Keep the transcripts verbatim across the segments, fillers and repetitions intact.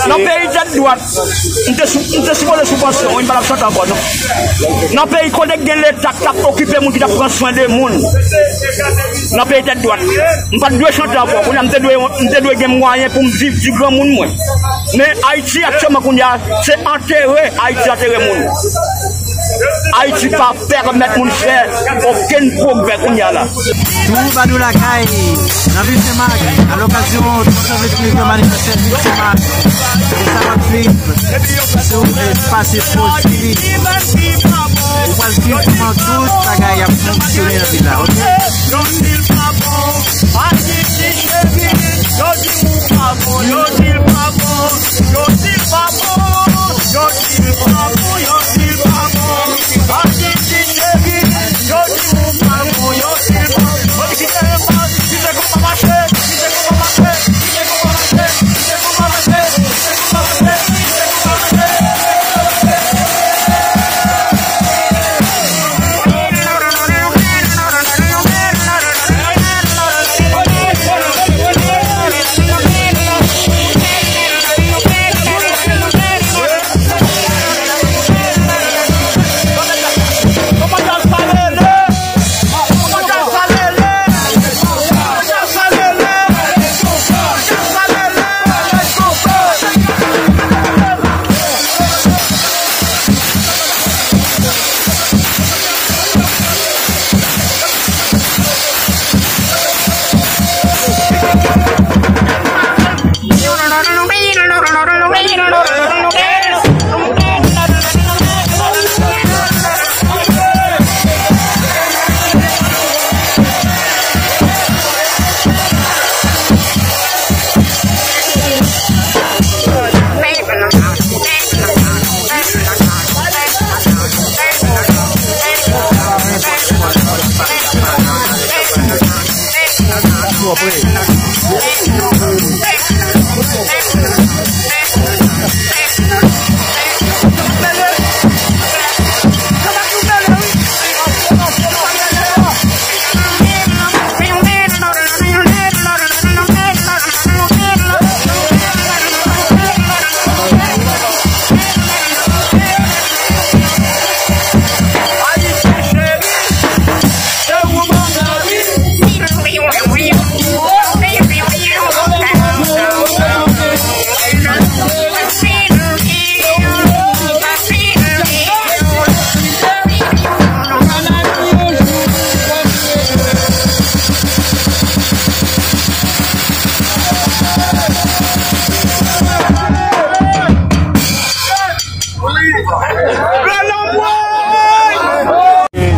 Nan peyi tèt dwat, m te sou, m te sipoze sou pansyon, wi, m pa t ap chante ankò, non. Nan peyi kote k gen Leta k t ap okipe moun, ki t ap pran swen de moun. Nan peyi tèt dwat, m pa t dwe chante ankò. Kounye a, m te dwe, m te dwe gen mwayen pou m viv di granmoun mwen. Men Ayiti, aktyèlman, kounye a, se antere, Ayiti antere moun. Ayiti pa pèmèt moun fè okenn pwogrè kounye a la. Twoubadou lakay, nan vil Senmak, a lokazyon trannsenk jou manifeste vil Senmak, e sa w ap swiv sou espas Info T V. Ou pral swiv kòman tout bagay ap fonksyone nan vil la, oke?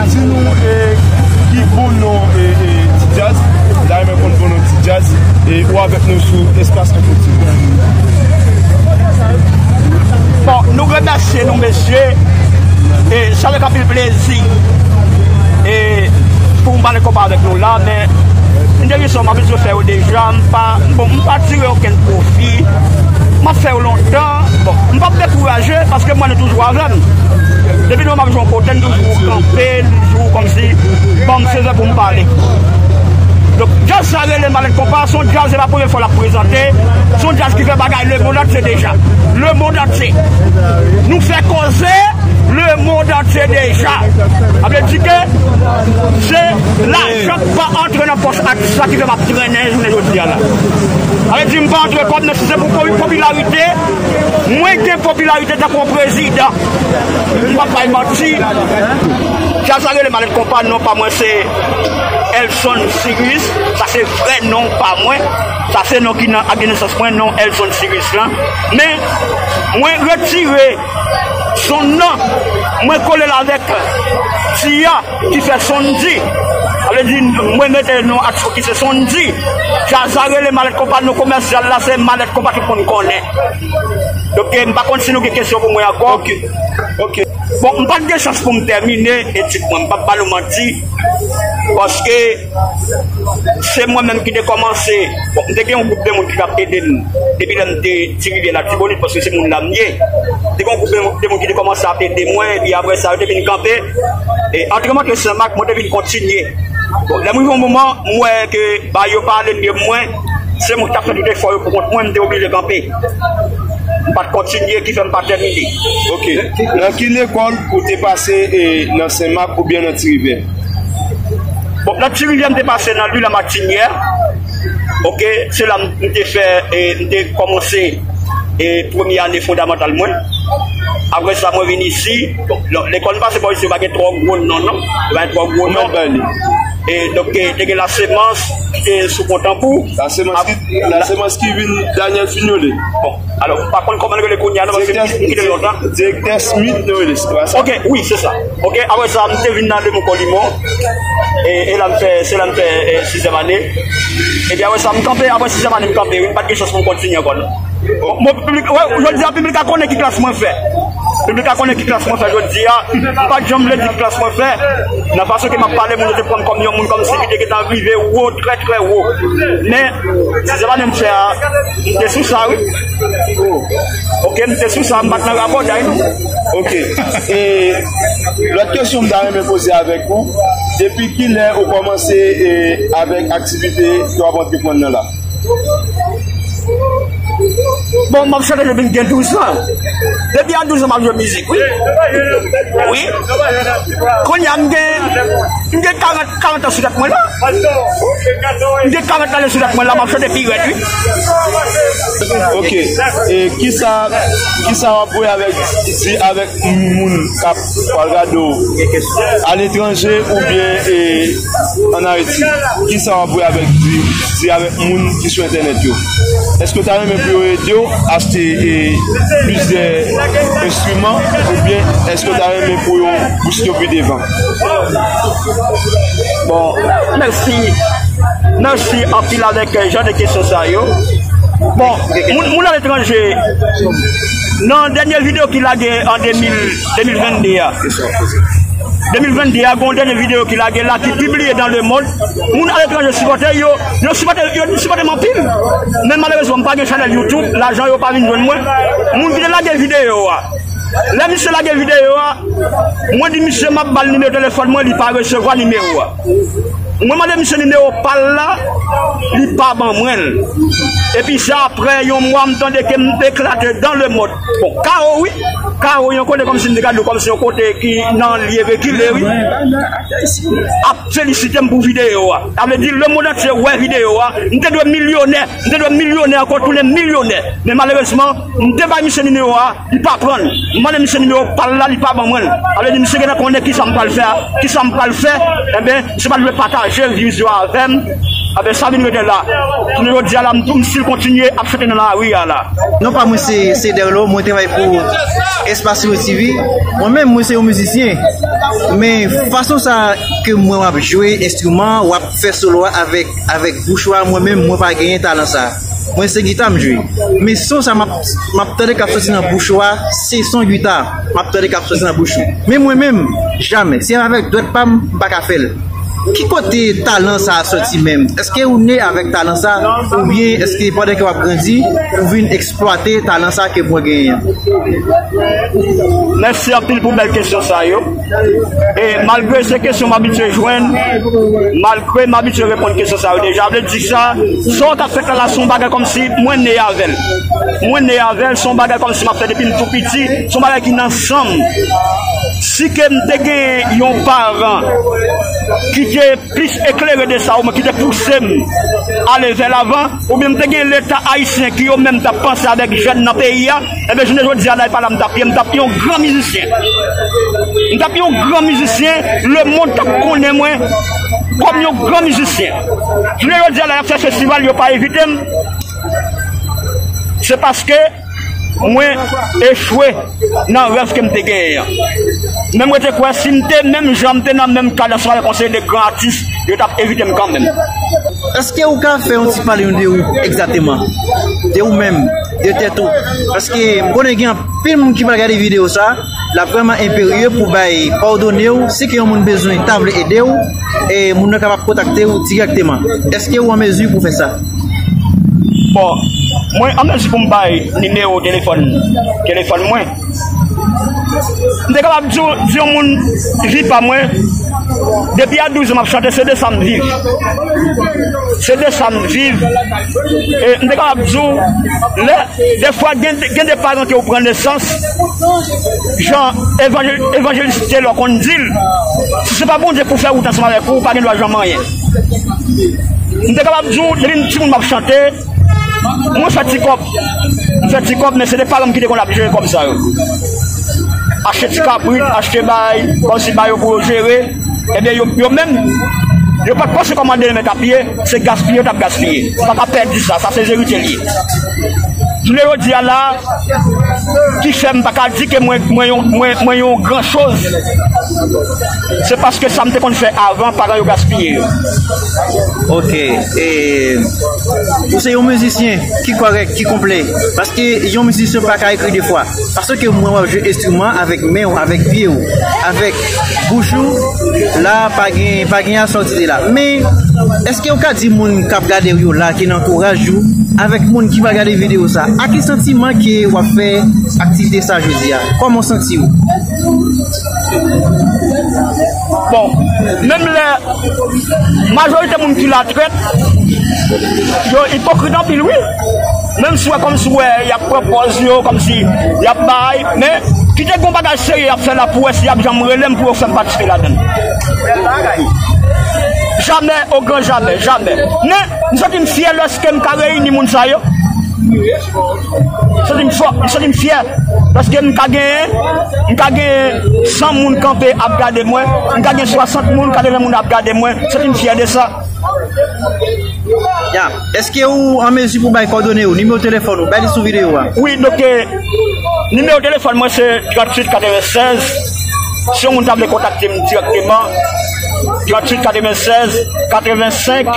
Di nou, e, ki bon non, e, e, Ti Djaz. M ta renmen konn bon non Ti Djaz. E ou avèk nou sou espas Info T V. Bon, nou remèsye nou, mesye. E sa fè anpil plezi. E pou m pale konpa avèk nou la, men m te gen sa m ap bezwen fè yo deja. M pa, bon, m pa tire okenn pwofi. M ap fè yo lontan. Bon, m p ap dekouraje paske mwen nou toujou avè m. Depi nou m ap jwe yon kote, m toujou kanpe, m toujou kòmsi ban m sezon pou m pale. Donk, djaz sa rele Malèt Konpa, se yon djaz, se pa premye fwa l ap prezante. Se yon djaz ki fè bagay lemonn antye deja. Lemonn antye. Nou fè koze lemonn antye deja. Sa vle di ke se lajan k pa antre nan pòch atis la ki fè m ap trennen jounen jodi a la. Sa vle di m pa antre kòb nan, si se pou popi-, popilarite, mwen gen popilarite tankou yon prezidan. M p ap bay manti. Djaz sa rele Malèt Konpa, non pa mwen se Elson Cyrus. Sa se vrè non pa mwen. Sa se non ki nan ak de nesans mwen, non Elson Cyrus lan. Men, mwen retire son nan, mwen kole l avèk Tia ki fè Sondy. Sa vle di, mwen mete non atis ki se Sondy. Djaz sa rele Malèt Konpa, non komèsyal la se Malèt Konpa, tout moun konnen. Donk, m pa konn si nou gen kesyon pou mwen ankò. Ok. Ok. Bon, m pa t gen chans pou m tèmine etid mwen, m p ap ba nou manti, paske se mwen menm ki te kòmanse. Bon, m te gen yon gwoup de moun ki t ap ede m depi lè m te Ti Rivyè Latibonit, paske se moun la m ye. M te gen yon gwoup de, de moun ki te kòmanse ap ede mwen, epi apre sa, yo te vin kanpe. E antreman ke Senmak, mwen te vin kontinye. Bon, lè m rive yon moman, m wè ke bagay yo pa ale mye pou mwen, se mwen ki t ap fè tout efò yo pou kont mwen, m te oblije kanpe. M pa t kontinye, ki fè m pa tèmine. Ok. Nan ki lekòl ou te pase, e, nan Senmak oubyen nan Ti Rivyè? Bon, nan Ti Rivyè, m te pase nan Lila Matinyè. Ok, se la m, m te fè, e, m te kòmanse, e, premye ane fondamantal mwen. Apre sa, mwen vin isi. Bon, lè-, lekòl m pase bò isi, yo pa gen twò gwo non, non. Yo pa gen twò gwo non. Kòman yo t ba li? E, donk, te, te gen Lasemans, ki te sou Kontanpou. Lasemans ki, Lasemans ki vin Daniel Fignolé. Bon, alò, m pa konn kòman l rele kounye a, non, paske m kite l lontan. Direktè Smith, nou rele, se pa sa? Ok, wi, se sa. Ok, apre sa, m te vin nan Lemou Kòlimon. E, e la m fè, se la m fè, e, sizyèm ane. Epi apre sa, m kanpe, apre sizyèm ane, m kanpe, wi, m pa t gen chans pou m kontinye ankò, non. Bon, bon, piblik, wè, jodi a, piblik la konnen ki klas mwen fè. Piblik la konnen ki klas mwen fè jodi a. M pa t janm vle di ki klas mwen fè. Nan fason ke m ap pale, moun yo te pran m kòm yon moun kòmsi ki te gentan rive wo, trè, trè wo. Men, sizyèm ane m fè a, m te sou sa, wi. Ok, m te sou sa, m pa t nan rabòday, non. Ok. E lòt kesyon m ta renmen poze avèk ou, depi kilè ou kòmanse, e, avèk aktivite ke w ap antreprann nan la? Bon, m ap chante depi m gen douz an. Depi a douz an, m ap jwe mizik, wi. Wi. Kounye a, m gen, m gen karant, karant an sou tèt mwen la. M gen karant ane sou tèt mwen la, m ap chante pi rèd, wi. Ok. E kisa, kisa w ap wè avèk, di avèk moun k ap pral gade w aletranje oubyen, e, ann Ayiti? Kisa w ap wè avèk di, di avèk moun ki sou entènèt yo? Èske w ta renmen pou yo ede w achte, e, plizyè enstriman oubyen èske w ta renmen pou yo bouske w pi devan? Bon, mèsi. Mèsi anpil avèk, e, jan de kesyon sa yo. Bon, moun, moun aletranje, nan dènye videyo ki lage an de mil, de mil venn de a, de mil venn de a, gen yon dènye videyo ki lage la, ki pibliye dans le monde. Moun aletranje sipòte yo, yo sipòte, yo sipòte m anpil. Men malerezman, m pa gen chanèl YouTube, lajan yo pa vin jwenn mwen. Moun ki te lage videyo a, lè misye lage videyo a, mwen di misye m ap ba l nimewo telefòn mwen, li pa resevwa nimewo a. Mwen mande misye nimewo pa l la, li pa ban mwen l. Epi se apre yon mwa m tande ke m eklate dans le monde. Bon, Kawo, wi. Kawo, yon kote kòmsi m te ka di w, kòmsi yon kote ki nan lye rekile, wi. Ap felisite m pou videyo a. Sa vle di, lemonn antye wè videyo a. M te dwe milyonè. M te dwe milyonè ankò, tounen milyonè. Men malerezman, m te bay misye nimewo a, li pa pran l. M mande misye nimewo pa l la, li pa ban mwen l. Sa vle di, misye gentan konnen kisa m pral fè a. Kisa m pral fè, enben, misye pa t vle pataje views yo avè m. Enben, sa vin rete la. Jounen jodi a la, m, m still kontinye ap chante nan lari a la. Non pa mwen se, se Derlo, mwen travay pou Espacio T V. Mwen menm, mwen se yon mizisyen. Men fason sa ke mwen w ap jwe enstriman, w ap fè solo a avèk, avèk bouch ou a, mwen menm, mwen pa genyen talan sa. Mwen se gita m jwe. Men son sa m ap, m ap tande k ap soti nan bouch ou a, se son gita m ap tande k ap soti nan bouch ou. Men mwen menm, jamè. Si se pa avèk dwèt pa m, m pa ka fè l. Ki kote talan sa a soti menm? Èske ou ne avèk talan sa a? Oubyen èske pandan ke w ap grandi, ou vin eksplwate talan sa a ke mwen genyen an? Mèsi anpil pou bèl kesyon sa yo. E malgre se kesyon m abitye jwenn, malgre m abitye reponn kesyon sa yo deja, vle di sa, sa w t ap fè la, se yon bagay kòmsi mwen ne avè l. Mwen ne avè l, se yon bagay kòmsi m ap fè depi m tou piti, se yon bagay ki nan san m. Si ke m te gen yon paran ki te plis eklere de sa, oubyen ki te pouse m ale vè lavan, oubyen m te gen Leta ayisyen ki yo menm t ap panse avèk jèn nan peyi a, enben, jounen jodi a la, e pa la m t ap ye, m t ap yon gran mizisyen. M t ap yon gran mizisyen, lemonn t ap konnen mwen kòm yon gran mizisyen. Jounen jodi a la, y ap fè festival, yo pa envite m. Se paske mwen echwe nan rèv ke m te genyen an. Men mwen te kwè si m te menm jan, m te nan menm kad ansanm avèk yon seri de gran atis, yo t ap envite m kanmenm. Èske ou ka fè yon ti pale nou de ou egzakteman? De ou menm, de tèt ou? Paske m konnen gen anpil moun ki pral gade videyo sa, l ap vrèman enperye pou bay kòdone w, si ke yon moun bezwen ta vle ede w, e moun nan kapab kontakte w dirèkteman. Èske ou an mezi pou fè sa? Bon, Mwen, an mezi pou m bay nimewo telefòn, telefòn mwen. M te kapab di w, di yon moun vi pa mwen, depi a douz an m ap chante, se de sa m viv. Se de sa m viv. E m te kapab di w, lè, defwa, gen, gen de paran ke w pran nesans, jan evanjel-, evanjelis Telò konn di l, si se pa Bondye pou fè wout ansanm avèk ou, ou pa gen dwa janm anyen. M te kapab di w, depi m timoun m ap chante, mwen fè ti kòb. M fè ti kòb, men se te paran m ki te konn ap jere kòb sa yo. Achte ti kabrit, achte bay, kòmsi bay yo pou yo jere. Ebyen, yo, yo menm, yo pa t panse kòman demen t ap ye, se gaspiye yo t ap gaspiye. M pa ka pèdi sa, sa se verite l ye. Jounen jodi a la, ki fè m pa ka di ke mwen, mwen yon, mwen, mwen yon gran choz. Se paske sa m te konn fè avan, paran yo gaspiye yo. Ok. E, ou se yon mizisyen ki kòrèk, ki konplè. Paske yon mizisyen pa ka ekri de fwa. Paske mwen w ap jwe enstriman avèk men w, avèk pye w, avèk bouch ou. La, pa gen, pa gen asòti de la. Men, èske ou ka di moun k ap gade w yo la, ki nan antouraj ou, avèk moun ki pral gade videyo sa, a ki santiman ke w ap fè aktivite sa jodi a? Kòman w santi w? Bon, menm lè majorite moun ki la trèt, yo ipokrit anpil, wi. Menm si w wè, kòmsi w wè, y ap pran pòz yo, kòmsi y ap bay, men kite gon bagay serye y ap fè la pou w wè si y ap janm rele m pou yo fè m patisipe ladan l. Jamè, o gran jamè, jamè. Men, m santi m fyè lèske m ka reyini moun sa yo. M santi m fò, m santi m fyè. Paske m ka genyen, m ka genyen san moun kanpe ap gade mwen, m ka gen swasant moun, katreven moun ap gade mwen, m santi m fyè de sa. Ya, èske ou an mezi pou bay kòdone ou, nimewo telefòn ou, bay li sou videyo a? Wi, donk, eh, nimewo telefòn mwen se tranntuit katrevensèz. Si yon moun ta vle kontakte m dirèkteman, tranntuit katrevensèz katrevensenk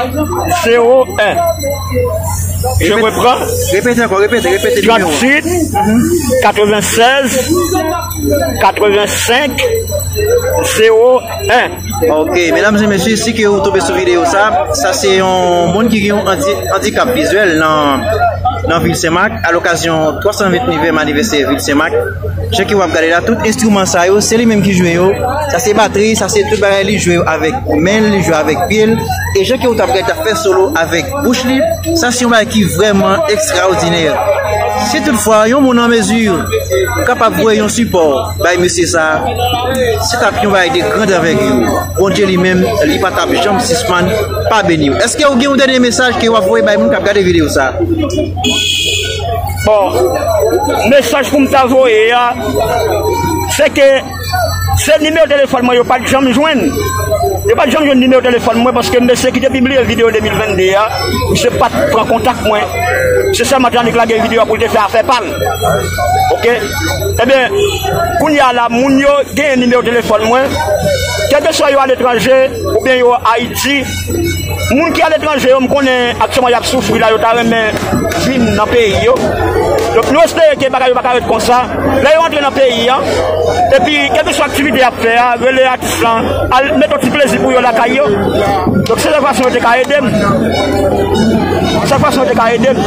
zewo en. Je reprends. Repete ankò, repete, repete nimewo. Tranntuit katrevensèz katrevensenk zewo en. Ok, medam e mesye, si ke ou tonbe sou videyo sa, sa se yon moun ki gen yon andi-, andikap vizyèl nan, nan vil Senmak, a lokazyon twa san vennivèm anivèsè vil Senmak. Jan ke w ap gade la, tout enstriman sa yo, se li menm ki jwe yo. Sa se batri, sa se tout bagay, li jwe yo avèk men l, li jwe avèk pye l. E jan ke w t ap gade, t ap fè solo avèk bouch li, sa se yon bagay ki vrèman ekstraòdinè. Si toutfwa yon moun an mezi kapab voye yon sipò bay mesye sa, se t ap yon bagay de grandè avèk yo. Bondye li menm, li pa t ap janm sispann pa beni w. Èske w gen yon dènye mesaj ke w ap voye bay moun k ap gade videyo sa? Bon, mesaj pou m ta voye a, se ke se nimewo telefòn mwen yo pa t janm jwenn. Yo pa t janm jwenn nimewo telefòn mwen paske mesye ki te pibliye videyo de mil vennde a, misye pa t pran kontak mwen. Se sèlman te annik lage videyo a pou l te fè afè pa l. Ok? Ebyen, kounye a la, moun yo genyen nimewo telefòn mwen. Kèlkeswa yo aletranje oubyen yo Ayiti, moun ki aletranje yo, m konnen aktyèlman y ap soufri la, yo ta renmen vin nan peyi yo. Donk, nou espere ke bagay yo pa ka ret konsa. Lè yo antre nan peyi an, epi kèlkeswa aktivite y ap fè a, rele atis lan, al mete yon ti plezi pou yo lakay yo. Donk, se yon fason yo te ka ede m. Se yon fason yo te ka ede m.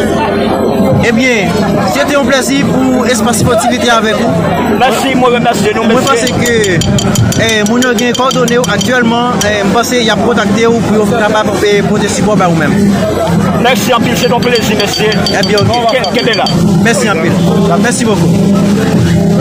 Ebyen, se te yon plezi pou Espas Sipotivite avèk ou. Mèsi, mwen remèsye nou, mesye. Mwen panse ke, eh, moun yo gen kòdone w aktyèlman, eh, m panse y ap kontakte w pou yo kapab, eh, pote sipò ba ou menm. Mèsi anpil, se yon plezi, mesye. Ebyen, ok. Ke-, kenbe la. Mèsi anpil. Mèsi bokou.